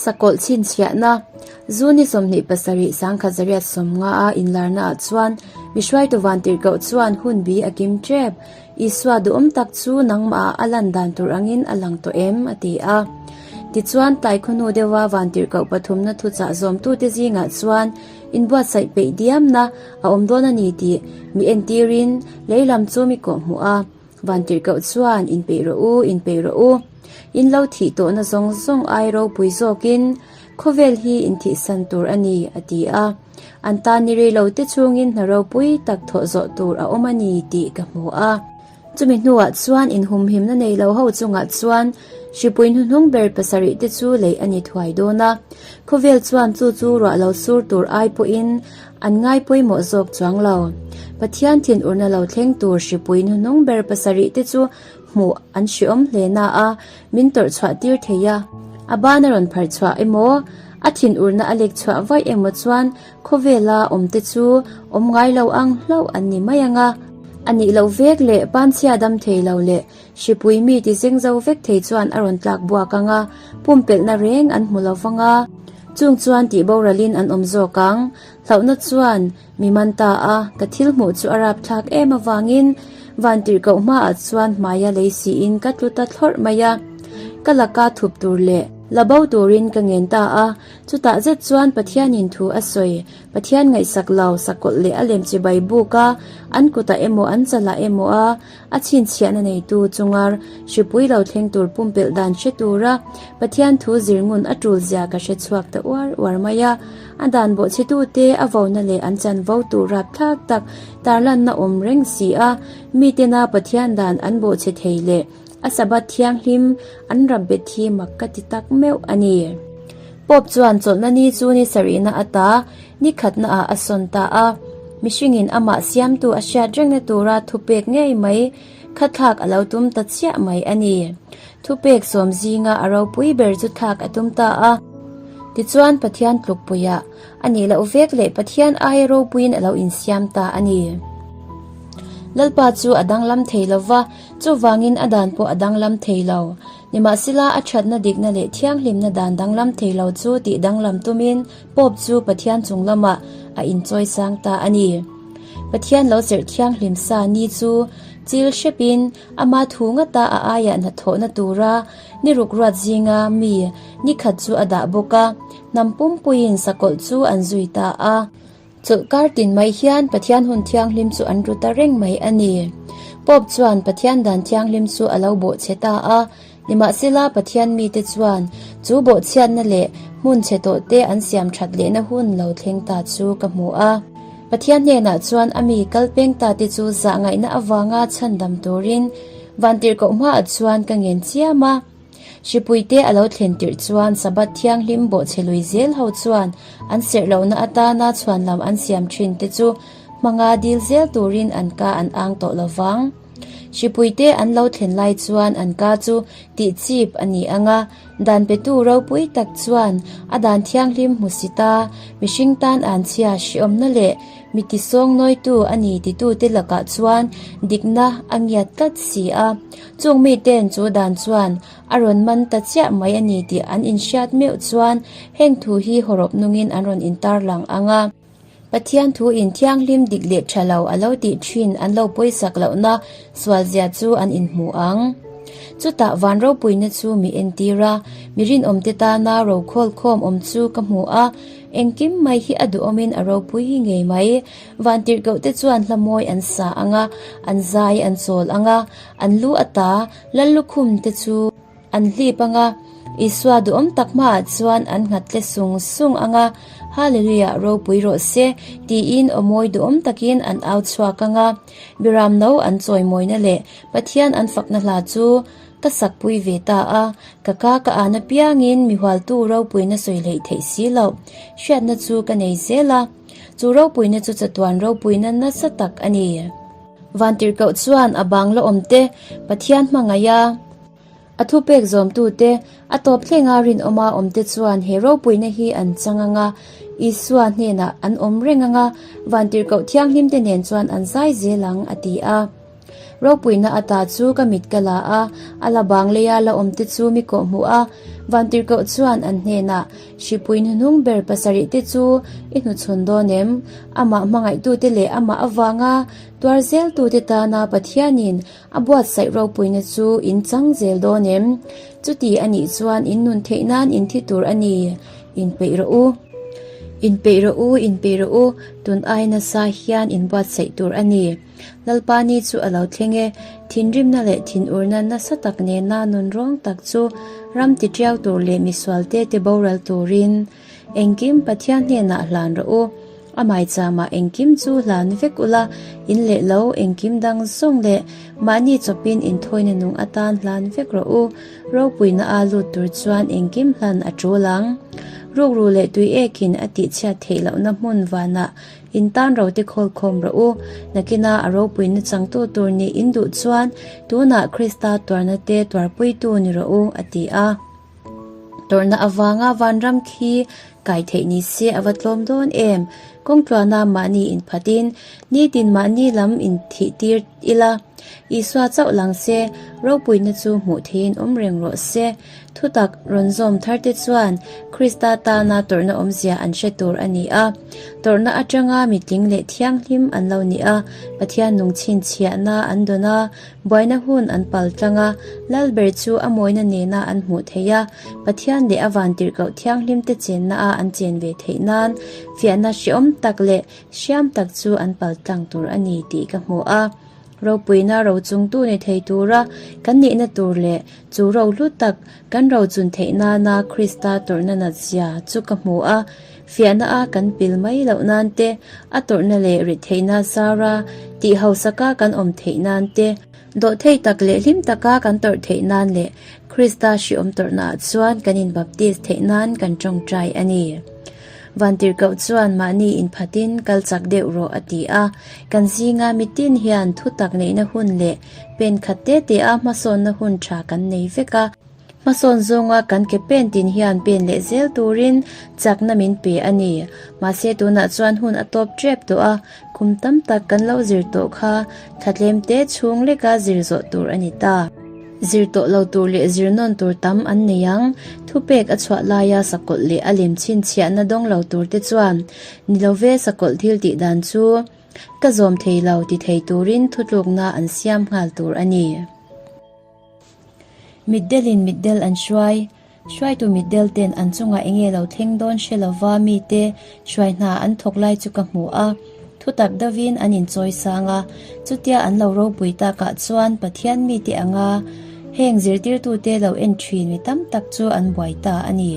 Sakawlh chhinchhiahna, Zu ni 27 1850 a inlarna ah chuan mi hruaitu vantirhkoh chuan hun bi a kim tep. Isua duhawm tak chu nangmah ah a lan dan tur angin a lang tawh em? a ti a. Tichuan tlaikhawhnu deuha vantirhkoh pathumna thuchah zawmtute zingah chuan inbuatsaih peih diamna a awm dawn a ni tih mi entirin lei lam chu mi kawhhmuh a. Vantirhkoh chuan inpeih rawh u, inpeih rawh u. In lo thih tawhna zawng zawng ai ropui zawkin khawvel hi inthihsan tur a ni, a ti a. An tan ni rei lo te chhungin hna ropui tak thawh zawh tur a awm a ni tih ka hmu a. Chumi hnuah chuan inhumhimna nei lo ho chungah chuan hripui hnuhnung ber pasarih te chu lei a ni thuai dawn a. Khawvel chuan chu chu ruah lo sur tur ai pawhin An ngai pawimawh zawk chuang lo. Pathian thinurna lo thleng tur hripui hnuhnung ber pasarih te chu hmuh an hreawm hle na a, min tawrh chhuah tir thei a. A ban a rawn pharh chhuah emaw, a thinurna a lek chhuah vaih emaw chuan khawvela awm te chu awm ngai lo ang hlauh an ni mai ang a. A nih loh vek leh panchhia dam thei lo leh hripui mi ti zeng zo vek thei chuan a rawn tlak buak ang a, pumpelhna reng an hmu lo vang a. Chung chuan tih boralin an awm zawk ang. Hlauhna chuan mi man ta a, ka thil hmuh chu a rapthlak em avangin vantirhkoh hmaah chuan hmaia lei siin ka tlu ta thlawrh mai a. Ka laka thup tur leh la bo turin ka ngen ta a, chutah zet chuan Pathianin thu a sawi. Pathian ngaihsak lo, sakawlh leh a lem chibai buk a, an kutah emaw an chalah emaw a A chhinchhiahna neitu chunga hripui lo thleng tur pumpelh dan hre tura Pathian thu zir ngun a tul zia ka hre chhuak ta uar uar mai a. A dan bawhchhetute a vona leh an chanvo tur rapthlak tak tarlanna awm reng si a, mitena Pathian dan an bawhchhe thei leh a Sabbath thianghlim an rap bet hi mak ka ti tak meuh a ni. Pope chuan chawlhna ni chu ni sarihna ata ni khatna ah a sawn ta a, mihringin amah siamtu a hriat rengna tura thupek ngei mai kha thlak a lo tum ta chiah mai a ni. Thupek sawm zinga a ropui ber chu thlak a tum ta a. Tichuan Pathian tlukpuiah a nih loh vek leh Pathian aia ropuiin a lo insiam ta a ni. Lalpa chu a danglam thei lova, chuvangin a dan pawh a danglam thei lo. Nimahsela a thatna dikna leh thianghlimna dan danglam thei lo chu tih danglam tumin Pope chu Pathian chung lamah a inchawi sang ta a ni. Pathian lo serh thianghlim sa ni chu chil hrepin ama thu ngata a aiah hnathawhna tura ni ruk ruat zinga mi ni khat chu a dah bawk a, hnam pumpuiin sakawlh chu an zui ta a. Chawlhkar tin mai hian Pathian hun thianghlim chu an ru ta reng mai a ni. Pope chuan Pathian dan thianghlim chu a lo bawhchhe ta a, Nimahsela, Pathian mite chuan chu bawhchhiatna leh hmun chhe tawhte an siam that lehna hun lo thleng ta chu ka hmu a. Pathian hnenah chuan a mi kal peng ta te chu zahngaihna avanga chhandam turin vantirhkoh hmaah chuan ka ngen chiam a. Hripuite a lo thlen tirh chuan Sabbath thianghlim bawhchhe lui zel ho chuan an serh lohna atana chhuanlam an siam thin te chu hmanga dil zel turin an ka an ang tawh lovang. Hripuite an lo thlen lai chuan an ka chu tih chip a ni ang a, dan petu ropui tak chuan a dan thianghlim hmu si ta, mihring tan an chhia hriawmna leh mi tisawng nawitu a ni titute lakah chuan dikna a ngiat tlat si a. Chung miten chu dan chuan a rawn man ta chiah mai a ni tih an inhriat meuh chuan heng thu hi hawrawp nungin an rawn intarlang ang a. Pathian thu in thianghlim dik leh tha lo a lo tih thin an lo pawisak lohna sualzia chu an inhmu ang. Chutah van ropuina chu mi entir a, mi rinawmte tana rokhawl khawm awm chu ka hmu a, engkim mai hi a duhawmin a ropui hi ngei mai. Van tirhkohte chuan hla mawi an sa ang a, an zai an chawl ang a, an lu ata lal lukhum te chu An hlip ang a, Isua duhawm tak hmaah chuan an nghat tle sung sung ang a, Hallelujah, ropui rawh se, tiin aw mawi duhawm takin an au chhuak ang a. Biram no an chawimawina leh Pathian an fakna hla chu ka sakpui ve ta a, ka ka ka an apiangin mi hualtu ropuina sawi hleih theih si loh hriatna chu ka nei zel a, chu ropuina chu chatuan ropuina nasa tak a ni. Vantirhkoh chuan a bang la awmte Pathian hmangaih a. A thupek zawmtute, a tawp thlenga rinawma awmte chuan he ropuina hi an chang ang a, Isua hnenah an awm reng ang a, vantirhkoh thianghlimte nen chuan an zai zel ang, a ti a. Ropuina ata chu ka mit ka la a, a la bang leia la awm te chu mi kawh hmuh a. Vantirhkoh chuan an hnenah, Hripui hnuhnung ber pasarih te chu i hnuchhawn dawn em? Amah hmangaihtute leh amah avanga tuar zeltute tana Pathianin a buatsaih ropuina chu in chang zel dawn em? Chuti a nih chuan in nun theih nan in thi tur a ni. Inpeih rawh u. Inpeih rawh u, inpeih rawh u, tun ai nasa hian in buatsaih tur a ni. Lalpa ni chu a lo thleng e, thinrimna leh thinurna nasa tak nena nun rawng tak chu ram titiau tur leh misualte te boral turin engkim Pathian hnenah hlan rawh u. A maichama engkim chu hlan vek ula, in leh lo engkim dang zawng leh mahni chawpin inthawina nung atan hlan vek rawh u. Ropuina a lut tur chuan engkim hlan a tul ang. Rukru leh tui ekin a tihchhiat theih lohna hmun vanah In tan ro te khawl khawm rawh u. Nakina a ropuina changtu tur nih in duh chuan tunah Krista tuarna te tuarpuitu ni rawh u, a ti a. Tawrhna avanga vanram khi kai theih ni se a va tlawm dawn em? Kawngtluana mahni inphatin nitin mahni lam inthih tir ila, Isua chauh lang se, ropuina chu hmuh theihin awm reng rawh se. Thutak rawn zawm tharte chuan Krista tana tawrhna awmzia an hre tur a ni a. Tawrhna atanga mitling leh thianghlim an lo ni a, Pathian nung chhinchhiahna an dawn a, buaina hun an pal tlang a, Lalber chu a mawina nena an hmuh theih a, Pathian leh a vantirhkoh thianghlimte chenna a an chen ve theih nan fiahna hreawm tak leh hriam tak chu an pal tlang tur a ni tih ka hmu a. Ropuina ro chungtu ni thei tura kan nihna tur leh chu ro hlu tak kan ro chun theih nana Krista tawrhna natzia chu ka hmu a, fiahna a kan pil mai loh nan te, a tawrhna leh rit theihna zara tih hausaka kan awm theih nan te, dawhthei tak leh hlim taka kan tawrh theih nan leh Krista hriawm tawrhnaah chuan kan inbaptis theih nan kan tawngtai a ni. Vantirhkoh chuan mahni inphatin kal chak deuh rawh a ti a. Kan zinga mitin hian thutak neihna hun leh pen khat te te a hmasawnna hun tha kan nei vek a. Hmasawn zawnga kan ke pen tin hian pen leh zel turin chakna min pe a ni. Mahse tunah chuan hun a tawp tep tawh a, kum tam tak kan lo zir tawh kha thla tlem te chhung leka zir zawh tur a ni ta. Zir tawh lo tur leh zir nawn tur tam an nei ang. Thupek a chhuah laia sakawlh leh a lem chhinchhiahna dawng lo tur te chuan ni lo ve sakawlh thil tih dan chu ka zawm thei lo ti thei turin thutlukna an siam nghal tur a ni. Mitdelin mitdel an hruai. Hruaitu mitdel ten an chungah enge lo thleng dawn hre lova mite hruai hna an thawk lai chu ka hmu a, thutak deuhin an inchawi sang a, chutia an lo ropui takah chuan Pathian mite anga heng zirtirtute lo en thin mi tam tak chu an buai ta a ni.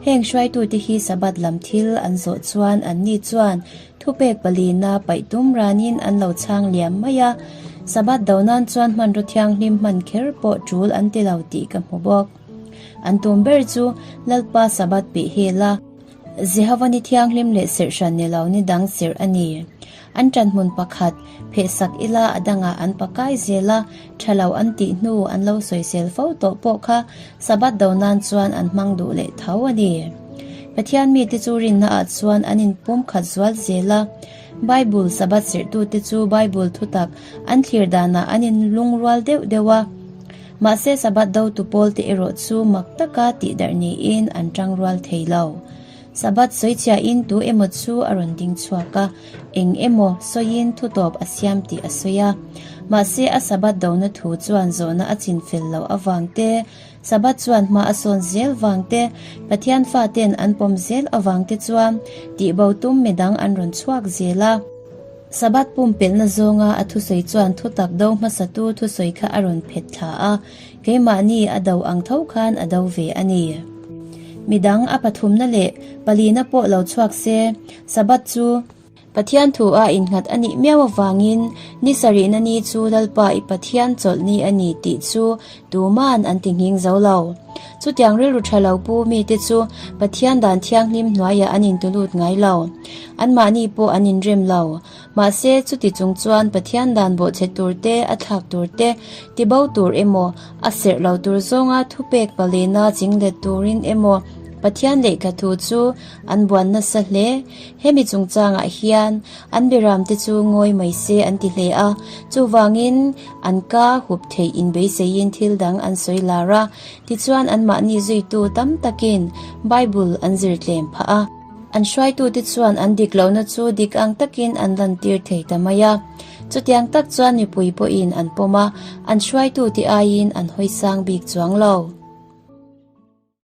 Heng hruaitute hi Sabbath lam thil an zawh chuan anni chuan Thupek palina paih tum ranin an lo chhang liam mai a, Sabbath do nan chuan hmanraw thianghlim hman kher pawh tul an ti lo tih ka hmu bawk. An tum ber chu Lalpa Sabbath pih hel a, Jehova ni thianghlim leh serh hran ni lo ni dang serh a ni. An ṭan hmun pakhat phehsak ila a dangah an pakai zel a, ṭha lo an tih hnu an lo sawisel fo tawh pawh kha Sabbath do nan chuan an hmang duh leh tho a ni. Pathian mite chu rinnaah chuan an inpum khat zual zel a. Bible Sabbath zirhtute chu Bible thutak an thlir danah an inlungrual deuh deuh a. Mahse Sabbath dotu pawlte erawh chu mak taka tihdarh niin an tangrual thei lo. Sabbath sawichhiahin tu emaw chu a rawn ding chhuak a, eng emaw sawiin thutawp a siam tih a sawi a. Mahse a Sabbath dona thu chuan zawhna a chinfel loh avang te, Sabbath chuan hma a sawn zel vang te, Pathian faten an pawm zel avang te chuan tihbo tum midang an rawn chhuak zel a. Sabbath pumpelhna zawnga a thusawi chuan thutak do hmasatu thusawi kha a rawn phet thla a, keimahni a do ang tho khan a do ve a ni. Midang a pathumna leh palina pawh lo chhuak se, Sabbath chu. Pathian thu a innghat a nih miau avangin ni sarihna ni chu Lalpa i Pathian chawlh ni a ni tih chu tuman an ti nghing zo lo. Chutiang rilru tha lo pu mite chu Pathian dan thianghlim hnuaiah an intulut ngai lo. Anmahni pawh an inrem lo. Mahse, chuti chung chuan Pathian dan bawhchhe tur te, a thlak tur te, tibo tur emaw, a serh lo tur zawnga thupek palena chinglet turin emaw. Pathian lehkha thu chu an buan nasa hle. Hemi chungchangah hian an biramte chu ngawi mai se an ti hle a, chuvangin an ka hup theih inbeiseiin thil dang an sawi lar a, tichuan anmahni zuitu tam takin Bible an zir tlem phah a. An hruaitute chuan an dik lohna chu dik ang takin an lantir thei ta mai a. Chutiang tak chuan mipui pawhin an pawm a, an hruaitute aiin an hawi sang bik chuang lo.